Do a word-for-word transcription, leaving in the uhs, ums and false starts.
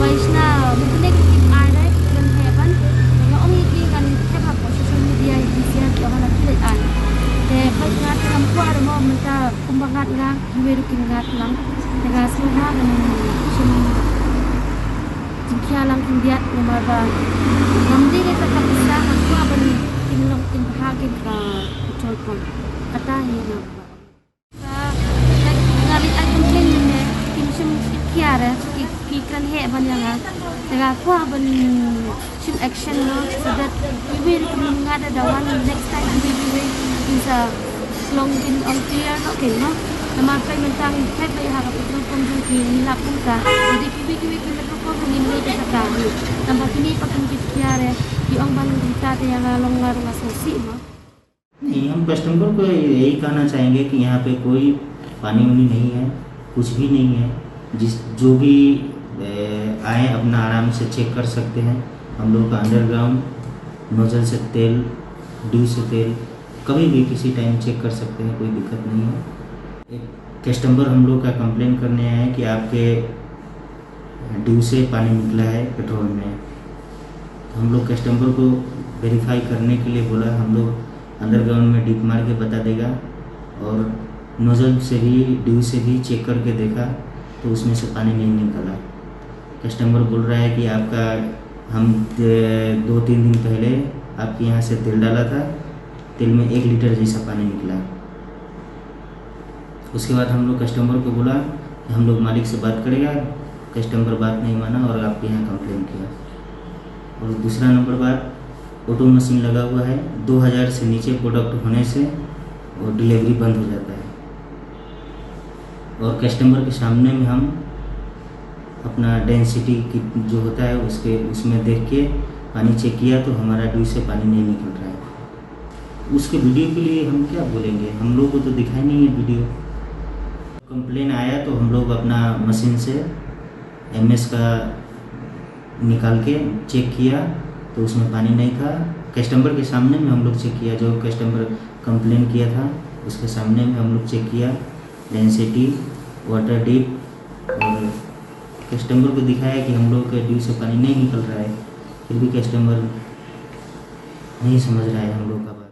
Bai shna mynta ne ki ai re ki kren heh ban. Nga ong ïa ki ngan heh ha social media ïa ki sha ki ong na ki leit ai. Te bai nga te ngam kwah re mo mynta kumba ngat nga kiwei ruh kin ngat lang. Te nga sngewbha ban shim jingkhia lang khyndiat namar ba ngam dei re ta ka pisa nga kwah ban kin long kin bha kin ka petrol pump. Kata hi nga. Nga leit ai complain mynne kim shym khia re ki ki kren heh ban ïa nga. Te nga kwah ban shim action no so that kiwei ruh kim ngat da wan next time kiwei kiwei kin sa long kin ong clear no kin no. Namar peit mynta ngi peit ba ïa ha ka petrol pump jong ki ngi lap kumta. Jadi kiwei kiwei ki petrol pump ngi ngi ka sata ngi. Namar kine pat kim khia re ki ong ban kumta te ïa nga long nga ruh nga sngewsih mo. नहीं, हम कस्टमर को यही कहना चाहेंगे कि यहाँ पे कोई पानी वानी नहीं है, कुछ भी नहीं है। जिस, जो भी, ए, आए, अपना आराम से चेक कर सकते हैं। हम लोग का अंडरग्राउंड नोजल से तेल, ड्यू से तेल, कभी भी किसी टाइम चेक कर सकते हैं, कोई दिक्कत नहीं है। एक कस्टमर हम लोग का कंप्लेन करने आए कि आपके ड्यू से पानी निकला है पेट्रोल में। तो हम लोग कस्टमर को वेरीफाई करने के लिए बोला, हम लोग अंडरग्राउंड में डिप मार के बता देगा। और नोजल से भी, ड्यू से भी चेक करके देखा, तो उसमें से पानी नहीं निकला। कस्टमर बोल रहा है कि आपका, हम, ए, दो तीन दिन पहले आपके यहाँ से तेल डाला था, तेल में एक लीटर जैसा पानी निकला। उसके बाद हम लोग कस्टमर को बोला कि हम लोग मालिक से बात करेगा। कस्टमर बात नहीं माना और आपके यहाँ कंप्लेन किया। और दूसरा नंबर बात, ऑटो मशीन लगा हुआ है, दो हज़ार से नीचे प्रोडक्ट होने से वो डिलीवरी बंद हो जाता है। और कस्टमर के सामने में हम अपना डेंसिटी की जो होता है उसके, उसमें देख के पानी चेक किया तो हमारा ड्यू से पानी नहीं निकल रहा है। उसके वीडियो के लिए हम क्या बोलेंगे, हम लोग को तो दिखाई नहीं है वीडियो। कंप्लेन आया तो हम लोग अपना मशीन से एमएस का निकाल के चेक किया तो उसमें पानी नहीं था। कस्टमर के सामने में हम लोग चेक किया, जो कस्टमर कंप्लेन किया था उसके सामने में हम लोग चेक किया, डेंसिटी, वाटर डिप, और कस्टमर को दिखाया कि हम लोग के ड्यू से पानी नहीं निकल रहा है, फिर भी कस्टमर नहीं समझ रहा है हम लोग का बात।